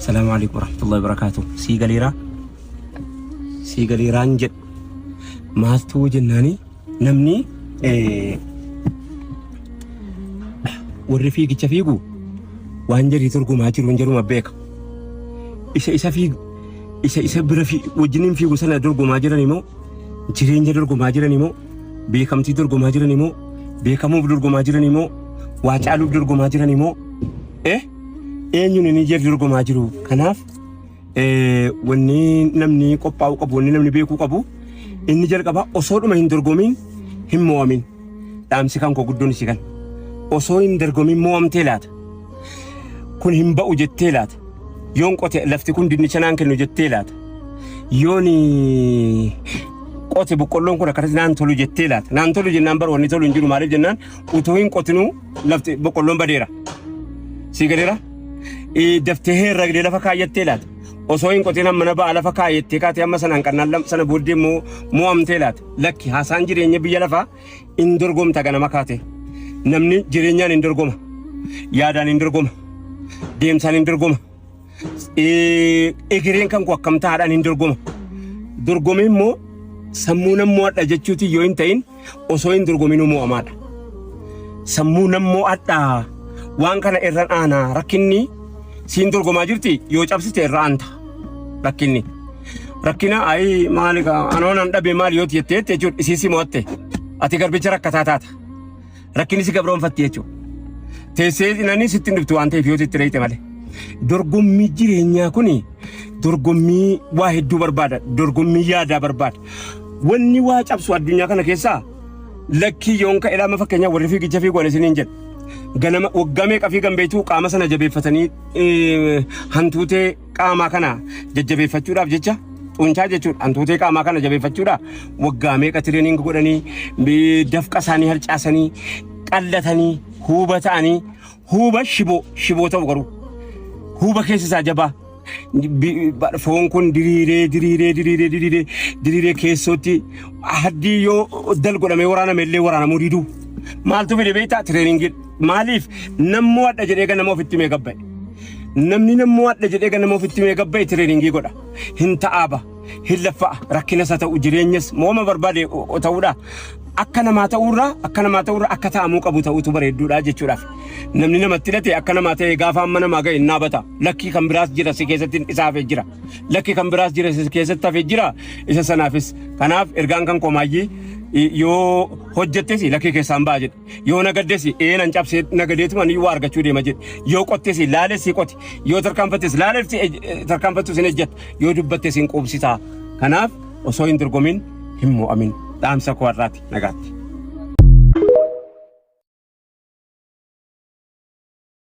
Assalaamu alaikum warahmatullahi wabarakaatuh. Sii galeeraa? Sii galeeraan jedhu. Maaltu jennaani namni warri fiigicha fiigu waan jarri dorgomaa jiru hin jedhuma beeka. Isa isa fiigu isa isa bira wajjiniin fiigu sana dorgomaa jiran immoo jireenya dorgomaa jiran immoo beekamtii dorgomaa jiran immoo beekamuuf dorgomaa jiran immoo waa caaluuf dorgomaa jiran immoo eenyuun inni jarri dorgomaa jiru. Kanaaf wanni namni qophaa'uu qabu, wanni namni beekuu qabu inni jalqaba osoodhuma hin dorgomiin hin mo'amin. Dhaamsi kan koo guddoon isii kan osoo hin dorgomiin mo'amtee laata? Kun hin ba'u jettee laata? Yoon qote lafti kun dinnicha naan kennu jettee laata? Yoon qote boqqolloon kun akkasitti naan tolu jettee laata? Naan tolu jennaan bar wanni tolu hin jiru. Maaliif jennaan utuu hin qotinuu lafti boqqolloon badeera. Sii galeera? Daftee herregdee lafa kaayyattee laata? Osoo hin qotin amma na ba'a lafa kaayyattee kaatee amma sanaan qannaan sana booddee immoo mo'amtee laata? Lakki, haasaan jireenya biyya lafaa hin dorgomta ganama kaate. Namni jireenyaan hin dorgoma. Yaadaan hin dorgoma. Deemsaan hin dorgoma. Egereen kan koo akkam ta'aadhaan hin dorgoma. Dorgomee immoo sammuu nan mo'adha jechuuti yoo hin ta'in osoo hin dorgominuu mo'amaadha. Sammuu nan mo'adha, waan kana irra aanaa. Rakkinni siin dorgomaa jirti yoo cabsite irra aanta rakkinni. Rakkina ayi maali anoo nan dhabe maali yoo jettee jechuudha, isii si mo'atte, ati garbicha rakkataa taata. Rakkinni si gabroonfatti jechuudha. Teessee namni sitti hin dhuftu waan ta'eef yoo sitti reeyte malee. Dorgommii jireenyaa kuni dorgommii waa hedduu barbaada. Dorgommii yaadaa barbaada. Wanni waa cabsu addunyaa kana keessaa lakkii yoon ka'e lama, fakkeenyaaf warri fiigicha fiigu ani isiniin jedha. Ganama waggaa meeqa fiigan beektuu? Qaama sana jabeeffatanii, hantuutee qaamaa kana jajjabeeffachuudhaaf jecha, xuncaa jechuudha. Hantuutee qaamaa kana jabeeffachuudhaaf waggaa meeqa training godhanii, dafqa isaanii harcaasanii, qallatanii, huuba ta'anii, huuba shiboo shiboo ta'u, garuu huuba keessa isaa jabaa. Foon kun diriiree diriiree diriiree diriiree diriiree keessootti haddii yoo dal godhamee waraaname illee waraanamuu diduu. Maaltu fide beektaa? Training. Maaliif nammoo adda jedhee ganama ofitti mee gabba'e? Namni nammoo adda jedhee ganama ofitti mee gabba'e training godha. Hin ta'aaba, hin laffa'a, rakkinas haa ta'u, jireenyas mooma barbaade ta'uudha. Akka namaa ta'uurraa, akka namaa ta'uurraa akka ta'amuu qabu ta'uutu bareedduudha jechuudhaaf. Namni namatti hidhate akka namaa ta'e gaafa amma namaa ga'e hin dhaabata. Lakkii, kan biraas jira, si keessatti isa hafee jira. Lakkii, kan biraas jira, si keessatti hafee jira isa sanaafis. Kanaaf ergaan kan komaayyii yoo hojjettes lakkii keessaan ba'a jedhe. Yoo nagaddes ee nan cabsee nagadeetuma ni waa argachuu deema jedhe. Yoo qottes laales si qoti. Yoo tarkaanfattes laales tarkaanfattus hin ejjetta. Yoo dubbattes hin quubsitaa. Kanaaf osoo hin dorgomin hin mo'amin. Dhaamsa koo har'aati, nagaatti.